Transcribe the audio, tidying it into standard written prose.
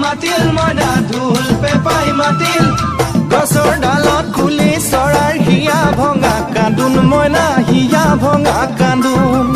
মাতিল মইনা, ঢোল পেঁপাই মাতিল। গছৰ ডালত কুলি চৰাইৰ হিয়া ভঙা কান্দোন মইনা, হিয়া ভঙা কান্দোন।